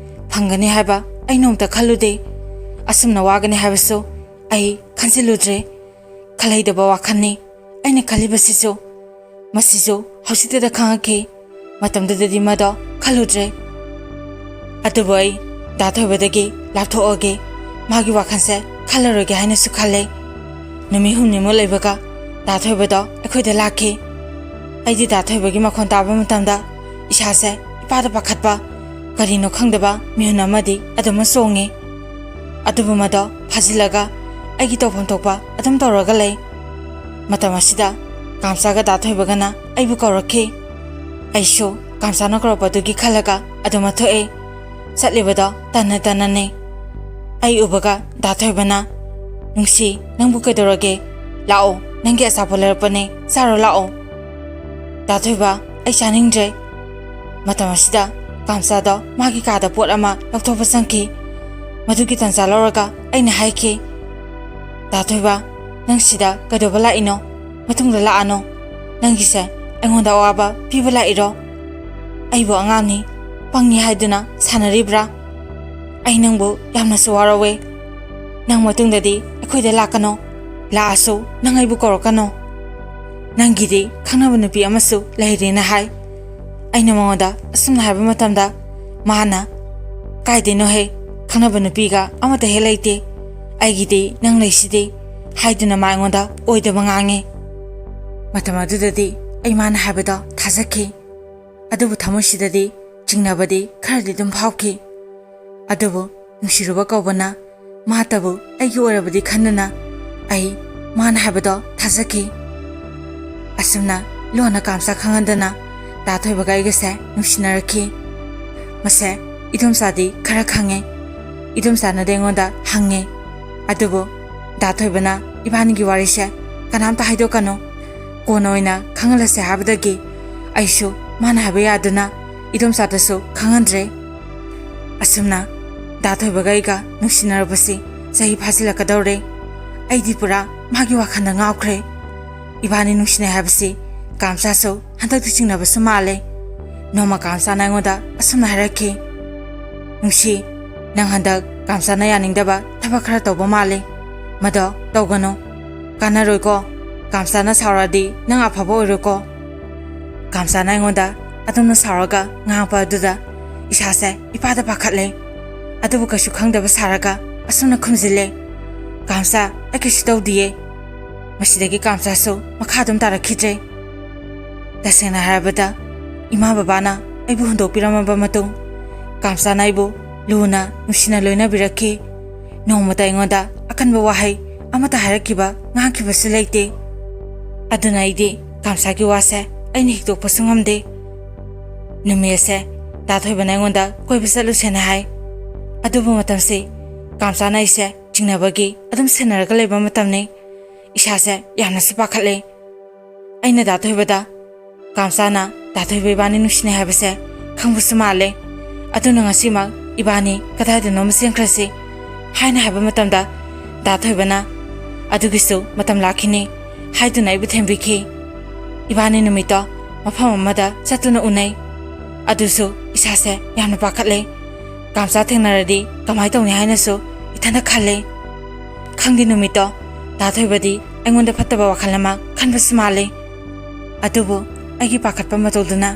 ꯐꯪꯒꯅꯤ ꯍꯥꯏꯕ ꯑꯩ ꯅꯣꯡꯃꯇ ꯈꯜꯂꯨꯗꯦ꯫ ꯑꯁꯨꯝꯅ ꯋꯥꯒꯅꯤ ꯍꯥꯏꯕꯁꯨ ꯑꯩ ꯈꯟꯖꯤꯜꯂꯨꯗ꯭ꯔꯦ꯫ ꯈꯜꯍꯩꯗꯕ ꯋꯥꯈꯜꯅꯤ ꯑꯩꯅ ꯈꯜꯂꯤꯕꯁꯤꯁꯨ꯫ ꯃꯁꯤꯁꯨ ꯍꯧꯖꯤꯛꯇꯗ ꯈꯪꯉꯛꯈꯤ꯫ ꯃꯇꯝꯗꯨꯗꯗꯤ ꯃꯗꯣ ꯈꯜꯂꯨꯗ꯭ꯔꯦ꯫ ꯑꯗꯨꯕꯨ ꯑꯩ ꯗꯥ ꯊꯣꯏꯕꯗꯒꯤ ꯂꯥꯞꯊꯣꯛꯑꯒꯦ, ꯃꯥꯒꯤ ꯋꯥꯈꯜꯁꯦ ꯈꯜꯂꯔꯣꯏꯒꯦ ꯍꯥꯏꯅꯁꯨ ꯈꯜꯂꯦ꯫ ꯅꯨꯃꯤꯠ ꯍꯨꯝꯅꯤꯃꯨꯛ ꯂꯩꯕꯒ ꯗꯥ ꯊꯣꯏꯕꯗꯣ ꯑꯩꯈꯣꯏꯗ ꯂꯥꯛꯈꯤ꯫ ꯑꯩꯗꯤ ꯗꯥ ꯊꯣꯏꯕꯒꯤ ꯃꯈꯣꯟ ꯇꯥꯕ ꯃꯇꯝꯗ ꯏꯁꯥꯁꯦ ꯏꯄꯥꯗ ꯄꯥꯈꯠꯄ, ꯀꯔꯤꯅꯣ ꯈꯪꯗꯕ ꯃꯤꯍꯨꯟ ꯑꯃꯗꯤ ꯑꯗꯨꯃꯛ ꯆꯣꯡꯉꯤ꯫ ꯑꯗꯨꯕꯨ ꯃꯗꯣ ꯐꯥꯖꯤꯜꯂꯒ ꯑꯩꯒꯤ ꯇꯧꯐꯝ ꯊꯣꯛꯄ ꯑꯗꯨꯝ ꯇꯧꯔꯒ ꯂꯩ꯫ ꯃꯇꯝ ꯑꯁꯤꯗ ꯀꯥꯝꯆꯥꯒ ꯗꯥ ꯊꯣꯏꯕꯒꯅ ꯑꯩꯕꯨ ꯀꯧꯔꯛꯈꯤ꯫ ꯑꯩꯁꯨ ꯀꯥꯝꯆꯥꯅ ꯀꯧꯔꯛꯄꯗꯨꯒꯤ ꯈꯜꯂꯒ ꯑꯗꯨꯃꯛ ꯊꯣꯛꯑꯦ꯫ ꯆꯠꯂꯤꯕꯗꯣ ꯇꯟꯅ ꯇꯟꯅꯅꯦ꯫ ꯑꯩ ꯎꯕꯒ ꯗꯥ ꯊꯣꯏꯕꯅ, "ꯅꯨꯡꯁꯤ, ꯅꯪꯕꯨ ꯀꯩꯗꯧꯔꯒꯦ? ꯂꯥꯛꯑꯣ, ꯅꯪꯒꯤ ꯑꯆꯥꯄꯣꯠ ꯂꯩꯔꯛꯄꯅꯦ, ꯆꯥꯔꯣ ꯂꯥꯛꯑꯣ"꯫ "ꯗꯥ ꯊꯣꯏꯕ, ꯑꯩ ꯆꯥꯅꯤꯡꯗ꯭ꯔꯦ"꯫ ꯃꯇꯝ ꯑꯁꯤꯗ ꯀꯥꯝꯆꯥꯗꯣ ꯃꯥꯒꯤ ꯀꯥꯗ ꯄꯣꯠ ꯑꯃ ꯂꯧꯊꯣꯛꯄ ꯆꯪꯈꯤ꯫ ꯃꯗꯨꯒꯤ ꯇꯥꯟꯖꯥ ꯂꯧꯔꯒ ꯑꯩꯅ ꯍꯥꯏꯈꯤ, "ꯗꯥ ꯊꯣꯏꯕ, ꯅꯪ ꯁꯤꯗ ꯀꯩꯗꯧꯕ ꯂꯥꯛꯏꯅꯣ? ꯃꯇꯨꯡꯗ ꯂꯥꯛꯑꯅꯣ꯫ ꯅꯪꯒꯤꯁꯦ ꯑꯩꯉꯣꯟꯗ ꯑꯋꯥꯕ ꯄꯤꯕ ꯂꯥꯛꯏꯔꯣ? ꯑꯩꯕꯨ ꯑꯉꯥꯡꯅꯤ, ꯄꯪꯉꯤ ꯍꯥꯏꯗꯨꯅ ꯁꯥꯟꯅꯔꯤꯕ꯭ꯔꯥ? ꯑꯩ ꯅꯪꯕꯨ ꯌꯥꯝꯅꯁꯨ ꯋꯥꯔꯧꯋꯦ꯫ ꯅꯪ ꯃꯇꯨꯡꯗꯗꯤ ꯑꯩꯈꯣꯏꯗ ꯂꯥꯛꯀꯅꯣ꯫ ꯂꯥꯛꯑꯁꯨ ꯅꯪ ꯑꯩꯕꯨ ꯀꯧꯔꯛꯀꯅꯣ꯫ ꯅꯪꯒꯤꯗꯤ ꯈꯪꯅꯕ ꯅꯨꯄꯤ ꯑꯃꯁꯨ ꯂꯩꯔꯦꯅ ꯍꯥꯏ"꯫ ꯑꯩꯅ ꯃꯉꯣꯟꯗ ꯑꯁꯨꯝꯅ ꯍꯥꯏꯕ ꯃꯇꯝꯗ ꯃꯥꯅ, "ꯀꯥꯏꯗꯩꯅꯣꯍꯦ? ꯈꯪꯅꯕ ꯅꯨꯄꯤꯒ ꯑꯃꯠꯇ ꯍꯦꯛ ꯂꯩꯇꯦ꯫ ꯑꯩꯒꯤꯗꯤ ꯅꯪ ꯂꯩꯁꯤꯗꯤ" ꯍꯥꯏꯗꯨꯅ ꯃꯥ ꯑꯩꯉꯣꯟꯗ ꯑꯣꯏꯗꯕ ꯉꯥꯡꯉꯤ꯫ ꯃꯇꯝ ꯑꯗꯨꯗꯗꯤ ꯑꯩ ꯃꯥꯅ ꯍꯥꯏꯕꯗꯣ ꯊꯥꯖꯈꯤ꯫ ꯑꯗꯨꯕꯨ ꯊꯃꯣꯏꯁꯤꯗꯗꯤ ꯆꯤꯡꯅꯕꯗꯤ ꯈꯔꯗꯤ ꯑꯗꯨꯝ ꯐꯥꯎꯈꯤ꯫ ꯑꯗꯨꯕꯨ ꯅꯨꯡꯁꯤꯔꯨꯕ ꯀꯧꯕꯅ ꯃꯥꯇꯕꯨ ꯑꯩꯒꯤ ꯑꯣꯏꯔꯕꯗꯤ ꯈꯟꯗꯨꯅ ꯑꯩ ꯃꯥꯅ ꯍꯥꯏꯕꯗꯣ ꯊꯥꯖꯈꯤ꯫ ꯑꯁꯨꯝꯅ ꯂꯣꯟꯅ ꯀꯥꯝꯆꯥ ꯈꯪꯍꯟꯗꯅ ꯗꯥ ꯊꯣꯏꯕꯒ ꯑꯩꯒꯁꯦ ꯅꯨꯡꯁꯤꯅꯔꯛꯈꯤ꯫ ꯃꯁꯦ ꯏꯗꯣꯝꯆꯥꯗꯤ ꯈꯔ ꯈꯪꯉꯦ꯫ ꯏꯗꯣꯝꯆꯥꯅꯗꯤ ꯑꯩꯉꯣꯟꯗ ꯍꯪꯉꯦ, ꯑꯗꯨꯕꯨ ꯗꯥ ꯊꯣꯏꯕꯅ ꯏꯕꯥꯅꯤꯒꯤ ꯋꯥꯔꯤꯁꯦ ꯀꯅꯥꯝꯇ ꯍꯥꯏꯗꯣꯛꯀꯅꯨ, ꯀꯣꯟꯅ ꯑꯣꯏꯅ ꯈꯪꯍꯜꯂꯁꯦ ꯍꯥꯏꯕꯗꯒꯤ ꯑꯩꯁꯨ ꯃꯥꯅ ꯍꯥꯏꯕ ꯌꯥꯗꯨꯅ ꯏꯗꯣꯝꯆꯥꯗꯁꯨ ꯈꯪꯍꯟꯗ꯭ꯔꯦ꯫ ꯑꯁꯨꯝꯅ ꯗꯥ ꯊꯣꯏꯕꯒ ꯑꯩꯒ ꯅꯨꯡꯁꯤꯅꯔꯕꯁꯤ ꯆꯍꯤ ꯐꯥꯖꯤꯜꯂꯛꯀꯗꯧꯔꯦ꯫ ꯑꯩꯗꯤ ꯄꯨꯔꯥ ꯃꯥꯒꯤ ꯋꯥꯈꯜꯗ ꯉꯥꯎꯈ꯭ꯔꯦ꯫ ꯏꯕꯥꯅꯤ ꯅꯨꯡꯁꯤꯅꯩ ꯍꯥꯏꯕꯁꯤ ꯀꯥꯝꯆꯥꯁꯨ ꯍꯟꯗꯛꯇꯤ ꯆꯤꯡꯅꯕꯁꯨ ꯃꯥꯜꯂꯦ꯫ ꯅꯣꯡꯃ ꯀꯥꯝꯆꯥꯅ ꯑꯩꯉꯣꯟꯗ ꯑꯁꯨꯝꯅ ꯍꯥꯏꯔꯛꯈꯤ, "ꯅꯨꯡꯁꯤ, ꯅꯪ ꯍꯟꯗꯛ ꯀꯥꯝꯆꯥꯅ ꯌꯥꯅꯤꯡꯗꯕ ꯊꯕꯛ ꯈꯔ ꯇꯧꯕ ꯃꯥꯜꯂꯦ꯫ ꯃꯗꯣ ꯇꯧꯒꯅꯨ꯫ ꯀꯥꯟꯅꯔꯣꯏꯀꯣ꯫ ꯀꯥꯝꯆꯥꯅ ꯁꯥꯎꯔꯛꯑꯗꯤ ꯅꯪ ꯑꯐꯕ ꯑꯣꯏꯔꯣꯏꯀꯣ꯫" ꯀꯥꯝꯆꯥꯅ ꯑꯩꯉꯣꯟꯗ ꯑꯗꯨꯝꯅ ꯁꯥꯎꯔꯒ ꯉꯥꯡꯉꯛꯄ ꯑꯗꯨꯗ ꯏꯁꯥꯁꯦ ꯏꯄꯥꯗ ꯄꯥꯈꯠꯂꯦ꯫ ꯑꯗꯨꯕꯨ ꯀꯩꯁꯨ ꯈꯪꯗꯕ ꯁꯥꯔꯒ ꯑꯁꯨꯝꯅ ꯈꯨꯝꯖꯤꯜꯂꯦ, "ꯀꯥꯝꯆꯥ, ꯑꯩ ꯀꯩꯁꯨ ꯇꯧꯗꯤꯌꯦ꯫" ꯃꯁꯤꯗꯒꯤ ꯀꯥꯝꯆꯥꯁꯨ ꯃꯈꯥ ꯑꯗꯨꯝ ꯇꯥꯔꯛꯈꯤꯗ꯭ꯔꯦ꯫ ꯇꯁꯦꯡꯅ ꯍꯥꯏꯔꯕꯗ, ꯏꯃꯥ ꯕꯕꯥꯅ ꯑꯩꯕꯨ ꯍꯨꯟꯗꯣꯛꯄꯤꯔꯝꯃꯕ ꯃꯇꯨꯡ, ꯀꯥꯝꯆꯥꯅ ꯑꯩꯕꯨ ꯂꯨꯅ ꯅꯨꯡꯁꯤꯅ ꯂꯣꯏꯅꯕꯤꯔꯛꯈꯤ꯫ ꯅꯣꯡꯃꯇ ꯑꯩꯉꯣꯟꯗ ꯑꯀꯟꯕ ꯋꯥꯍꯩ ꯑꯃꯠꯇ ꯍꯥꯏꯔꯛꯈꯤꯕ, ꯉꯥꯡꯈꯤꯕꯁꯨ ꯂꯩꯇꯦ꯫ ꯑꯗꯨꯅ ꯑꯩꯗꯤ ꯀꯥꯝꯆꯥꯒꯤ ꯋꯥꯁꯦ ꯑꯩꯅ ꯍꯤꯛꯇꯣꯛꯄꯁꯨ ꯉꯝꯗꯦ꯫ ꯅꯨꯃꯤꯠ ꯑꯁꯦ ꯗꯥ ꯊꯣꯏꯕꯅ ꯑꯩꯉꯣꯟꯗ ꯀꯣꯏꯕ ꯆꯠꯂꯨꯁꯦꯅ ꯍꯥꯏ꯫ ꯑꯗꯨꯕꯨ ꯃꯇꯝꯁꯤ ꯀꯥꯝꯆꯥꯅ ꯑꯩꯁꯦ ꯆꯤꯡꯅꯕꯒꯤ ꯑꯗꯨꯝ ꯁꯦꯟꯅꯔꯒ ꯂꯩꯕ ꯃꯇꯝꯅꯤ꯫ ꯏꯁꯥꯁꯦ ꯌꯥꯝꯅꯁꯨ ꯄꯥꯈꯠꯂꯦ꯫ ꯑꯩꯅ ꯗꯥ ꯊꯣꯏꯕꯗ, "ꯀꯥꯝꯆꯥꯅ ꯗꯥ ꯊꯣꯏꯕ ꯏꯕꯥꯅꯤ ꯅꯨꯡꯁꯤꯅꯩ ꯍꯥꯏꯕꯁꯦ ꯈꯪꯕꯁꯨ ꯃꯥꯜꯂꯦ꯫ ꯑꯗꯨꯅ ꯉꯁꯤꯃꯛ ꯏꯕꯥꯅꯤ ꯀꯗꯥꯏꯗꯅꯣꯃ ꯆꯦꯟꯈ꯭ꯔꯁꯤ" ꯍꯥꯏꯅ ꯍꯥꯏꯕ ꯃꯇꯝꯗ, ꯗꯥ ꯊꯣꯏꯕꯅ, "ꯑꯗꯨꯒꯤꯁꯨ ꯃꯇꯝ ꯂꯥꯛꯈꯤꯅꯤ" ꯍꯥꯏꯗꯨꯅ ꯑꯩꯕꯨ ꯊꯦꯝꯕꯤꯈꯤ꯫ ꯏꯕꯥꯅꯤ ꯅꯨꯃꯤꯠꯇꯣ ꯃꯐꯝ ꯑꯃꯗ ꯆꯠꯇꯨꯅ ꯎꯅꯩ꯫ ꯑꯗꯨꯁꯨ ꯏꯁꯥꯁꯦ ꯌꯥꯝꯅ ꯄꯥꯈꯠꯂꯦ꯫ ꯀꯥꯝꯆꯥ ꯊꯦꯡꯅꯔꯗꯤ ꯀꯃꯥꯏ ꯇꯧꯅꯤ ꯍꯥꯏꯅꯁꯨ ꯏꯊꯟꯗ ꯈꯜꯂꯦ꯫ ꯈꯪꯗꯦ, ꯅꯨꯃꯤꯠꯇꯣ ꯗꯥ ꯊꯣꯏꯕꯗꯤ ꯑꯩꯉꯣꯟꯗ ꯐꯠꯇꯕ ꯋꯥꯈꯜ ꯑꯃ ꯈꯟꯕꯁꯨ ꯃꯥꯜꯂꯦ꯫ ꯑꯗꯨꯕꯨ ꯑꯩꯒꯤ ꯄꯥꯈꯠꯄ ꯃꯇꯧꯗꯨꯅ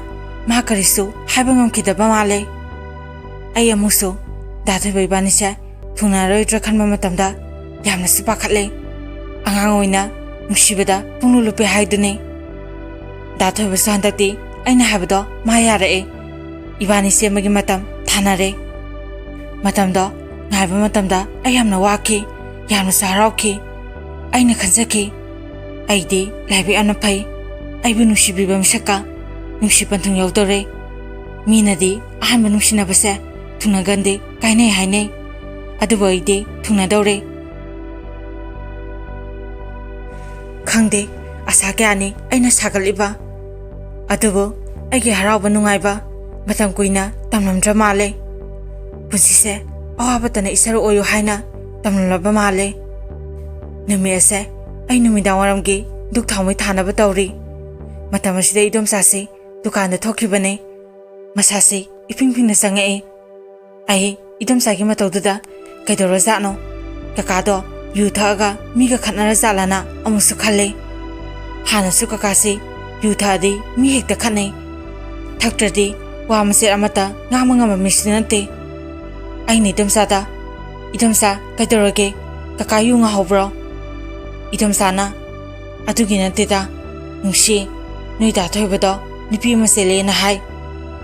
ꯃꯥ ꯀꯔꯤꯁꯨ ꯍꯥꯏꯕ ꯉꯝꯈꯤꯗꯕ ꯃꯥꯜꯂꯦ꯫ ꯑꯩ ꯑꯃꯨꯛꯁꯨ ꯗꯥ ꯊꯣꯏꯕ ꯏꯕꯥꯅꯤꯁꯦ ꯊꯨꯡꯅꯔꯣꯏꯗ꯭ꯔꯥ ꯈꯟꯕ ꯃꯇꯝꯗ ꯌꯥꯝꯅꯁꯨ ꯄꯥꯈꯠꯂꯦ꯫ ꯑꯉꯥꯡ ꯑꯣꯏꯅ ꯅꯨꯡꯁꯤꯕꯗ ꯄꯨꯡꯂꯨꯞ ꯂꯨꯞꯄꯦ ꯍꯥꯏꯗꯨꯅꯤ꯫ ꯗꯥ ꯊꯣꯏꯕꯁꯨ ꯍꯟꯗꯛꯇꯤ ꯑꯩꯅ ꯍꯥꯏꯕꯗꯣ ꯃꯥ ꯌꯥꯔꯛꯑꯦ꯫ ꯏꯕꯥꯅꯤ ꯆꯦꯟꯕꯒꯤ ꯃꯇꯝ ꯊꯥꯅꯔꯦ꯫ ꯃꯇꯝꯗꯣ ꯉꯥꯏꯕ ꯃꯇꯝꯗ ꯑꯩ ꯌꯥꯝꯅ ꯋꯥꯈꯤ, ꯌꯥꯝꯅꯁꯨ ꯍꯔꯥꯎꯈꯤ꯫ ꯑꯩꯅ ꯈꯟꯖꯈꯤ, "ꯑꯩꯗꯤ ꯂꯥꯏꯕꯛ ꯌꯥꯝꯅ ꯐꯩ, ꯑꯩꯕꯨ ꯅꯨꯡꯁꯤꯕꯤꯕ ꯃꯤꯁꯛꯀ ꯅꯨꯡꯁꯤ ꯄꯟꯊꯨꯡ ꯌꯧꯗꯧꯔꯦ꯫ ꯃꯤꯅꯗꯤ ꯑꯍꯥꯟꯕ ꯅꯨꯡꯁꯤꯅꯕꯁꯦ ꯊꯨꯡꯅꯒꯟꯗꯦ ꯀꯥꯏꯅꯩ ꯍꯥꯏꯅꯩ, ꯑꯗꯨꯕꯨ ꯑꯩꯗꯤ ꯊꯨꯡꯅꯗꯧꯔꯦ꯫ ꯈꯪꯗꯦ, ꯑꯁꯥ ꯀꯌꯥꯅꯤ ꯑꯩꯅ ꯁꯥꯒꯠꯂꯤꯕ꯫ ꯑꯗꯨꯕꯨ ꯑꯩꯒꯤ ꯍꯔꯥꯎꯕ ꯅꯨꯡꯉꯥꯏꯕ ꯃꯇꯝ ꯀꯨꯏꯅ ꯇꯝꯂꯝꯗ꯭ꯔ ꯃꯥꯜꯂꯦ꯫ ꯄꯨꯟꯁꯤꯁꯦ ꯑꯋꯥꯕꯇꯅ ꯏꯁꯔ ꯑꯣꯏꯌꯨ ꯍꯥꯏꯅ ꯇꯝꯂꯝꯂꯕ ꯃꯥꯜꯂꯦ꯫ ꯅꯨꯃꯤꯠ ꯑꯁꯦ ꯑꯩ ꯅꯨꯃꯤꯗꯥꯡ ꯋꯥꯏꯔꯝꯒꯤ ꯙꯨꯛ ꯊꯥꯎꯃꯩ ꯊꯥꯅꯕ ꯇꯧꯔꯤ꯫ ꯃꯇꯝ ꯑꯁꯤꯗ ꯏꯗꯣꯝꯆꯥꯁꯤ ꯗꯨꯀꯥꯟꯗ ꯊꯣꯛꯈꯤꯕꯅꯦ꯫ ꯃꯁꯥꯁꯤ ꯏꯐꯤꯡ ꯐꯤꯡꯅ ꯆꯪꯉꯛꯑꯦ꯫ ꯑꯩ ꯏꯗꯣꯝꯆꯥꯒꯤ ꯃꯇꯧꯗꯨꯗ ꯀꯩꯗꯧꯔꯖꯥꯠꯅꯣ? ꯀꯀꯥꯗꯣ ꯌꯨ ꯊꯛꯑꯒ ꯃꯤꯒ ꯈꯠꯅꯔꯖꯥꯠꯂꯅ ꯑꯃꯨꯛꯁꯨ ꯈꯜꯂꯦ꯫ ꯍꯥꯟꯅꯁꯨ ꯀꯀꯥꯁꯤ ꯌꯨ ꯊꯛꯑꯗꯤ ꯃꯤ ꯍꯦꯛꯇ ꯈꯠꯅꯩ꯫ ꯊꯛꯇ꯭ꯔꯗꯤ ꯋꯥ ꯃꯆꯦꯠ ꯑꯃꯠꯇ ꯉꯥꯡꯕ ꯉꯝꯕ ꯃꯤꯁꯨ ꯅꯠꯇꯦ꯫ ꯑꯩꯅ ꯏꯗꯣꯝꯆꯥꯗ, "ꯏꯗꯣꯝꯆꯥ, ꯀꯩꯗꯧꯔꯒꯦ? ꯀꯀꯥ ꯌꯨ ꯉꯥꯍꯧꯕ꯭ꯔꯣ?" ꯏꯗꯣꯝꯆꯥꯅ, "ꯑꯗꯨꯒꯤ ꯅꯠꯇꯦꯗ, ꯅꯨꯡꯁꯤ, ꯅꯣꯏ ꯗꯥ ꯊꯣꯏꯕꯗꯣ ꯅꯨꯄꯤ ꯑꯃ ꯆꯦꯜꯂꯦꯅ ꯍꯥꯏ꯫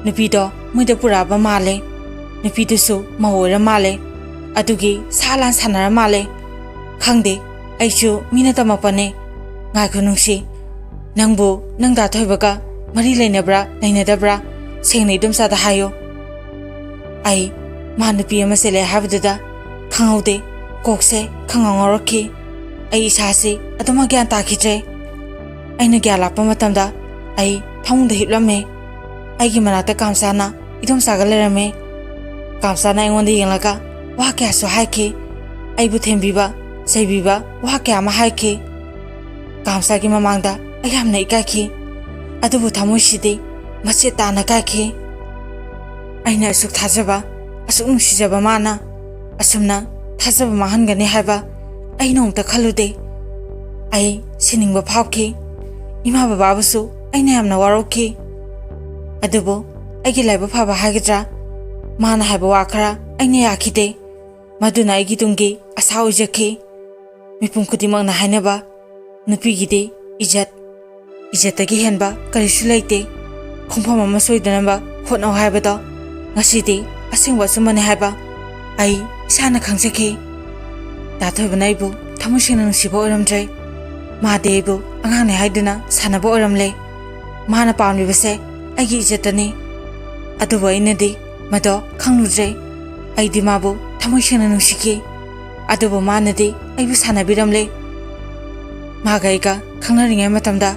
ꯅꯨꯄꯤꯗꯣ ꯃꯣꯏꯗ ꯄꯨꯔꯛꯑꯕ ꯃꯥꯜꯂꯦ꯫ ꯅꯨꯄꯤꯗꯨꯁꯨ ꯃꯧ ꯑꯣꯏꯔ ꯃꯥꯜꯂꯦ꯫ ꯑꯗꯨꯒꯤ ꯁꯥ ꯂꯥꯟ ꯁꯥꯟꯅꯔ ꯃꯥꯜꯂꯦ꯫ ꯈꯪꯗꯦ, ꯑꯩꯁꯨ ꯃꯤꯅ ꯇꯝꯃꯛꯄꯅꯦ꯫ ꯉꯥꯏꯈꯣ ꯅꯨꯡꯁꯤ, ꯅꯪꯕꯨ ꯅꯪ ꯗꯥ ꯊꯣꯏꯕꯒ ꯃꯔꯤ ꯂꯩꯅꯕ꯭ꯔꯥ ꯂꯩꯅꯗꯕ꯭ꯔꯥ? ꯁꯦꯡꯅ ꯏꯗꯣꯝꯆꯥꯗ ꯍꯥꯏꯌꯣ꯫" ꯑꯩ ꯃꯥ ꯅꯨꯄꯤ ꯑꯃ ꯆꯦꯜꯂꯦ ꯍꯥꯏꯕꯗꯨꯗ ꯈꯪꯍꯧꯗꯦ, ꯀꯣꯛꯁꯦ ꯈꯪꯉꯧ ꯉꯧꯔꯛꯈꯤ꯫ ꯑꯩ ꯏꯁꯥꯁꯤ ꯑꯗꯨꯃꯛ ꯒ꯭ꯌꯥꯟ ꯇꯥꯈꯤꯗ꯭ꯔꯦ꯫ ꯑꯩꯅ ꯒ꯭ꯌꯥꯟ ꯂꯥꯛꯄ ꯃꯇꯝꯗ ꯑꯩ ꯐꯃꯨꯡꯗ ꯍꯤꯞꯂꯝꯃꯦ꯫ ꯑꯩꯒꯤ ꯃꯅꯥꯛꯇ ꯀꯥꯝꯆꯥꯅ ꯏꯗꯣꯝꯆꯥꯒ ꯂꯩꯔꯝꯃꯦ꯫ ꯀꯥꯝꯆꯥꯅ ꯑꯩꯉꯣꯟꯗ ꯌꯦꯡꯂꯒ ꯋꯥ ꯀꯌꯥꯁꯨ ꯍꯥꯏꯈꯤ꯫ ꯑꯩꯕꯨ ꯊꯦꯝꯕꯤꯕ, ꯆꯩꯕꯤꯕ ꯋꯥ ꯀꯌꯥ ꯑꯃ ꯍꯥꯏꯈꯤ꯫ ꯀꯥꯝꯆꯥꯒꯤ ꯃꯃꯥꯡꯗ ꯑꯩ ꯌꯥꯝꯅ ꯏꯀꯥꯏꯈꯤ꯫ ꯑꯗꯨꯕꯨ ꯊꯃꯣꯏꯁꯤꯗꯤ ꯃꯆꯦꯠ ꯇꯥꯅ ꯀꯥꯏꯈꯤ꯫ ꯑꯩꯅ ꯑꯁꯨꯛ ꯊꯥꯖꯕ, ꯑꯁꯨꯛ ꯅꯨꯡꯁꯤꯖꯕ ꯃꯥꯅ ꯑꯁꯨꯝꯅ ꯊꯥꯖꯕ ꯃꯥꯡꯍꯟꯒꯅꯤ ꯍꯥꯏꯕ ꯑꯩ ꯅꯣꯡꯃꯇ ꯈꯜꯂꯨꯗꯦ꯫ ꯑꯩ ꯁꯤꯅꯤꯡꯕ ꯐꯥꯎꯈꯤ꯫ ꯏꯃꯥ ꯕꯕꯥꯕꯨꯁꯨ ꯑꯩꯅ ꯌꯥꯝꯅ ꯋꯥꯔꯧꯈꯤ꯫ ꯑꯗꯨꯕꯨ ꯑꯩꯒꯤ ꯂꯥꯏꯕꯛ ꯐꯕ ꯍꯥꯏꯒꯗ꯭ꯔꯥ, ꯃꯥꯅ ꯍꯥꯏꯕ ꯋꯥ ꯈꯔ ꯑꯩꯅ ꯌꯥꯈꯤꯗꯦ꯫ ꯃꯗꯨꯅ ꯑꯩꯒꯤ ꯇꯨꯡꯒꯤ ꯑꯁꯥ ꯑꯣꯏꯖꯈꯤ꯫ ꯃꯤꯄꯨꯝ ꯈꯨꯗꯤꯡꯃꯛꯅ ꯍꯥꯏꯅꯕ, ꯅꯨꯄꯤꯒꯤꯗꯤ ꯏꯖꯠ, ꯏꯖꯠꯇꯒꯤ ꯍꯦꯟꯕ ꯀꯔꯤꯁꯨ ꯂꯩꯇꯦ꯫ ꯈꯣꯡꯐꯝ ꯑꯃ ꯁꯣꯏꯗꯅꯕ ꯍꯣꯠꯅꯧ ꯍꯥꯏꯕꯗꯣ ꯉꯁꯤꯗꯤ ꯑꯁꯦꯡꯕ ꯑꯆꯨꯝꯕꯅꯤ ꯍꯥꯏꯕ ꯑꯩ ꯏꯁꯥꯅ ꯈꯪꯖꯈꯤ꯫ ꯗꯥ ꯊꯣꯏꯕꯅ ꯑꯩꯕꯨ ꯊꯃꯣꯏ ꯁꯦꯡꯅ ꯅꯨꯡꯁꯤꯕ ꯑꯣꯏꯔꯝꯗ꯭ꯔꯦ꯫ ꯃꯥꯗꯤ ꯑꯩꯕꯨ ꯑꯉꯥꯡꯅꯤ ꯍꯥꯏꯗꯨꯅ ꯁꯥꯟꯅꯕ ꯑꯣꯏꯔꯝꯂꯦ꯫ ꯃꯥꯅ ꯄꯥꯝꯂꯤꯕꯁꯦ ꯑꯩꯒꯤ ꯏꯖꯠꯇꯅꯤ꯫ ꯑꯗꯨꯕꯨ ꯑꯩꯅꯗꯤ ꯃꯗꯣ ꯈꯪꯂꯨꯗ꯭ꯔꯦ꯫ ꯑꯩꯗꯤ ꯃꯥꯕꯨ ꯊꯃꯣꯏ ꯁꯦꯡꯅ ꯅꯨꯡꯁꯤꯈꯤ꯫ ꯑꯗꯨꯕꯨ ꯃꯥꯅꯗꯤ ꯑꯩꯕꯨ ꯁꯥꯟꯅꯕꯤꯔꯝꯂꯦ꯫ ꯃꯥꯒ ꯑꯩꯒ ꯈꯪꯅꯔꯤꯉꯩ ꯃꯇꯝꯗ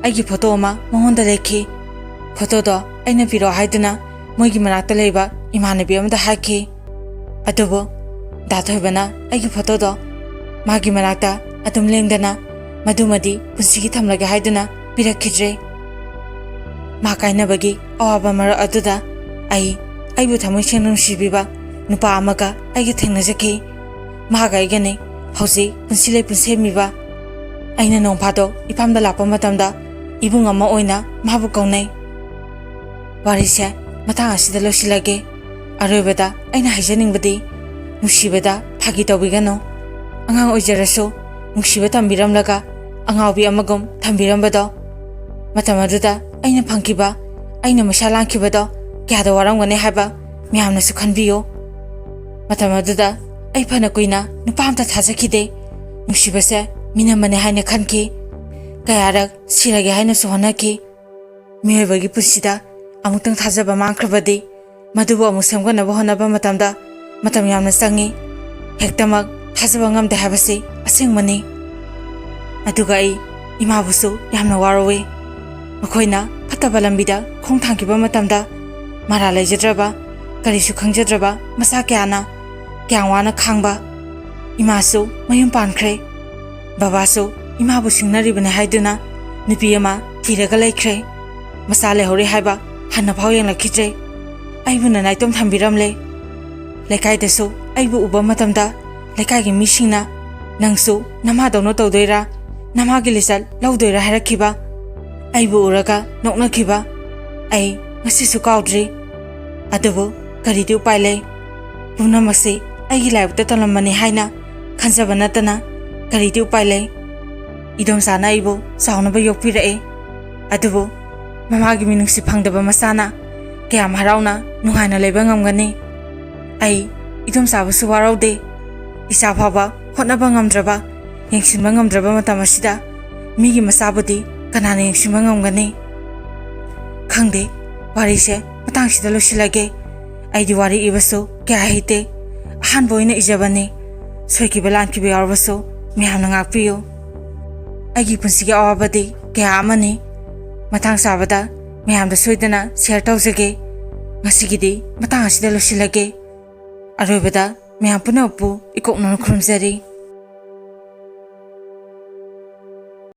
ꯑꯩꯒꯤ ꯐꯣꯇꯣ ꯑꯃ ꯃꯉꯣꯟꯗ ꯂꯩꯈꯤ꯫ ꯐꯣꯇꯣꯗꯣ ꯑꯩꯅ ꯄꯤꯔꯛꯑꯣ ꯍꯥꯏꯗꯨꯅ ꯃꯣꯏꯒꯤ ꯃꯅꯥꯛꯇ ꯂꯩꯕ ꯏꯃꯥꯟꯅꯕꯤ ꯑꯃꯗ ꯍꯥꯏꯈꯤ꯫ ꯑꯗꯨꯕꯨ ꯗꯥ ꯊꯣꯏꯕꯅ ꯑꯩꯒꯤ ꯐꯣꯇꯣꯗꯣ ꯃꯥꯒꯤ ꯃꯅꯥꯛꯇ ꯑꯗꯨꯝ ꯂꯦꯡꯗꯅ ꯃꯗꯨꯃꯗꯤ ꯄꯨꯟꯁꯤꯒꯤ ꯊꯝꯂꯒꯦ ꯍꯥꯏꯗꯨꯅ ꯄꯤꯔꯛꯈꯤꯗ꯭ꯔꯦ꯫ ꯃꯥ ꯀꯥꯏꯅꯕꯒꯤ ꯑꯋꯥꯕ ꯃꯔꯛ ꯑꯗꯨꯗ ꯑꯩ, ꯑꯩꯕꯨ ꯊꯃꯣꯏ ꯁꯦꯡꯅ ꯅꯨꯡꯁꯤꯕꯤꯕ ꯅꯨꯄꯥ ꯑꯃꯒ ꯑꯩꯒ ꯊꯦꯡꯅꯖꯈꯤ꯫ ꯃꯍꯥꯛ ꯑꯩꯒꯅꯤ ꯍꯧꯖꯤꯛ ꯄꯨꯟꯁꯤ ꯂꯩꯄꯨꯟ ꯁꯦꯝꯃꯤꯕ꯫ ꯑꯩꯅ ꯅꯣꯡ ꯐꯥꯗꯣꯛ ꯏꯄꯥꯝꯗ ꯂꯥꯛꯄ ꯃꯇꯝꯗ ꯏꯕꯨꯡ ꯑꯃ ꯑꯣꯏꯅ ꯃꯥꯕꯨ ꯀꯧꯅꯩ꯫ ꯋꯥꯔꯤꯁꯦ ꯃꯇꯥꯡ ꯑꯁꯤꯗ ꯂꯣꯏꯁꯤꯜꯂꯒꯦ꯫ ꯑꯔꯣꯏꯕꯗ ꯑꯩꯅ ꯍꯥꯏꯖꯅꯤꯡꯕꯗꯤ, ꯅꯨꯡꯁꯤꯕꯗ ꯐꯥꯒꯤ ꯇꯧꯕꯤꯒꯅꯨ꯫ ꯑꯉꯥꯡ ꯑꯣꯏꯖꯔꯁꯨ ꯅꯨꯡꯁꯤꯕ ꯇꯝꯕꯤꯔꯝꯂꯒ ꯑꯉꯥꯎꯕꯤ ꯑꯃꯒꯨꯝ ꯊꯝꯕꯤꯔꯝꯕꯗꯣ, ꯃꯇꯝ ꯑꯗꯨꯗ ꯑꯩꯅ ꯐꯪꯈꯤꯕ, ꯑꯩꯅ ꯃꯩꯁꯥ ꯂꯥꯡꯈꯤꯕꯗꯣ ꯀꯌꯥꯗ ꯋꯥꯔꯝꯒꯅꯤ ꯍꯥꯏꯕ ꯃꯌꯥꯝꯅꯁꯨ ꯈꯟꯕꯤꯌꯨ꯫ ꯃꯇꯝ ꯑꯗꯨꯗ ꯑꯩ ꯐꯅ ꯀꯨꯏꯅ ꯅꯨꯄꯥ ꯑꯝꯇ ꯊꯥꯖꯈꯤꯗꯦ꯫ ꯅꯨꯡꯁꯤꯕꯁꯦ ꯃꯤꯅꯝꯕꯅꯦ ꯍꯥꯏꯅ ꯈꯟꯈꯤ꯫ ꯀꯌꯥꯔꯛ ꯁꯤꯔꯒꯦ ꯍꯥꯏꯅꯁꯨ ꯍꯣꯠꯅꯈꯤ꯫ ꯃꯤꯑꯣꯏꯕꯒꯤ ꯄꯨꯟꯁꯤꯗ ꯑꯃꯨꯛꯇꯪ ꯊꯥꯖꯕ ꯃꯥꯡꯈ꯭ꯔꯕꯗꯤ ꯃꯗꯨꯕꯨ ꯑꯃꯨꯛ ꯁꯦꯝꯒꯠꯅꯕ ꯍꯣꯠꯅꯕ ꯃꯇꯝꯗ ꯃꯇꯝ ꯌꯥꯝꯅ ꯆꯪꯏ꯫ ꯍꯦꯛꯇꯃꯛ ꯊꯥꯖꯕ ꯉꯝꯗꯦ ꯍꯥꯏꯕꯁꯤ ꯑꯁꯦꯡꯕꯅꯤ꯫ ꯑꯗꯨꯒ ꯑꯩ ꯏꯃꯥꯕꯨꯁꯨ ꯌꯥꯝꯅ ꯋꯥꯔꯧꯏ꯫ ꯃꯈꯣꯏꯅ ꯐꯠꯇꯕ ꯂꯝꯕꯤꯗ ꯈꯣꯡ ꯊꯥꯡꯈꯤꯕ ꯃꯇꯝꯗ ꯃꯔꯥꯜ ꯂꯩꯖꯗ꯭ꯔꯕ, ꯀꯔꯤꯁꯨ ꯈꯪꯖꯗ꯭ꯔꯕ ꯃꯆꯥ ꯀꯌꯥꯅ ꯀꯌꯥꯝ ꯋꯥꯅ ꯈꯥꯡꯕ꯫ ꯏꯃꯥꯁꯨ ꯃꯌꯨꯝ ꯄꯥꯟꯈ꯭ꯔꯦ꯫ ꯕꯕꯥꯁꯨ ꯏꯃꯥꯕꯨ ꯁꯤꯡꯅꯔꯤꯕꯅꯤ ꯍꯥꯏꯗꯨꯅ ꯅꯨꯄꯤ ꯑꯃ ꯊꯤꯔꯒ ꯂꯩꯈ꯭ꯔꯦ꯫ ꯃꯆꯥ ꯂꯩꯍꯧꯔꯦ ꯍꯥꯏꯕ ꯍꯟꯅꯐꯥꯎ ꯌꯦꯡꯂꯛꯈꯤꯗ꯭ꯔꯦ꯫ ꯑꯩꯕꯨꯅ ꯅꯥꯏꯇꯣꯝ ꯊꯝꯕꯤꯔꯝꯂꯦ꯫ ꯂꯩꯀꯥꯏꯗꯁꯨ ꯑꯩꯕꯨ ꯎꯕ ꯃꯇꯝꯗ ꯂꯩꯀꯥꯏꯒꯤ ꯃꯤꯁꯤꯡꯅ, "ꯅꯪꯁꯨ ꯅꯃꯥꯗꯧꯅ ꯇꯧꯗꯣꯏꯔꯥ? ꯅꯃꯥꯒꯤ ꯂꯤꯆꯠ ꯂꯧꯗꯣꯏꯔꯥ?" ꯍꯥꯏꯔꯛꯈꯤꯕ꯫ ꯑꯩꯕꯨ ꯎꯔꯒ ꯅꯣꯛꯅꯈꯤꯕ꯫ ꯑꯩ ꯉꯁꯤꯁꯨ ꯀꯥꯎꯗ꯭ꯔꯤ꯫ ꯑꯗꯨꯕꯨ ꯀꯔꯤꯗꯤ ꯎꯄꯥꯏ ꯂꯩ? ꯄꯨꯝꯅꯃꯛꯁꯤ ꯑꯩꯒꯤ ꯂꯥꯏꯕꯛꯇ ꯇꯝꯂꯝꯕꯅꯤ ꯍꯥꯏꯅ ꯈꯟꯖꯕ ꯅꯠꯇꯅ ꯀꯔꯤꯗꯤ ꯎꯄꯥꯏ ꯂꯩ? ꯏꯗꯣꯝꯆꯥꯅ ꯑꯩꯕꯨ ꯆꯥꯎꯅꯕ ꯌꯣꯛꯄꯤꯔꯛꯏ꯫ ꯑꯗꯨꯕꯨ ꯃꯃꯥꯒꯤ ꯃꯤꯅꯨꯡꯁꯤ ꯐꯪꯗꯕ ꯃꯆꯥꯅ ꯀꯌꯥꯝ ꯍꯔꯥꯎꯅ ꯅꯨꯡꯉꯥꯏꯅ ꯂꯩꯕ ꯉꯝꯒꯅꯤ? ꯑꯩ ꯏꯗꯣꯝꯆꯥꯕꯨꯁꯨ ꯋꯥꯔꯧꯗꯦ꯫ ꯏꯆꯥ ꯐꯥꯎꯕ ꯍꯣꯠꯅꯕ ꯉꯝꯗ꯭ꯔꯕ, ꯌꯦꯡꯁꯤꯟꯕ ꯉꯝꯗ꯭ꯔꯕ ꯃꯇꯝ ꯑꯁꯤꯗ ꯃꯤꯒꯤ ꯃꯆꯥꯕꯨꯗꯤ ꯀꯅꯥꯅ ꯌꯦꯡꯁꯤꯟꯕ ꯉꯝꯒꯅꯤ? ꯈꯪꯗꯦ, ꯋꯥꯔꯤꯁꯦ ꯃꯇꯥꯡꯁꯤꯗ ꯂꯣꯏꯁꯤꯜꯂꯒꯦ꯫ ꯑꯩꯗꯤ ꯋꯥꯔꯤ ꯏꯕꯁꯨ ꯀꯌꯥ ꯍꯩꯇꯦ꯫ ꯑꯍꯥꯟꯕ ꯑꯣꯏꯅ ꯏꯖꯕꯅꯤ꯫ ꯁꯣꯏꯈꯤꯕ ꯂꯥꯟꯈꯤꯕ ꯌꯥꯎꯔꯕꯁꯨ ꯃꯌꯥꯝꯅ ꯉꯥꯛꯄꯤꯌꯨ꯫ ꯑꯩꯒꯤ ꯄꯨꯟꯁꯤꯒꯤ ꯑꯋꯥꯕꯗꯤ ꯀꯌꯥ ꯑꯃꯅꯤ꯫ ꯃꯇꯥꯡ ꯆꯥꯕꯗ ꯃꯌꯥꯝꯗ ꯁꯣꯏꯗꯅ ꯁꯤꯌꯔ ꯇꯧꯖꯒꯦ꯫ ꯉꯁꯤꯒꯤꯗꯤ ꯃꯇꯥꯡ ꯑꯁꯤꯗ ꯂꯣꯏꯁꯤꯜꯂꯒꯦ꯫ ꯑꯔꯣꯏꯕꯗ ꯃꯌꯥꯝ ꯄꯨꯝꯅꯃꯛꯄꯨ ꯏꯀꯣꯛꯅꯅ ꯈꯨꯔꯨꯝꯖꯔꯤ꯫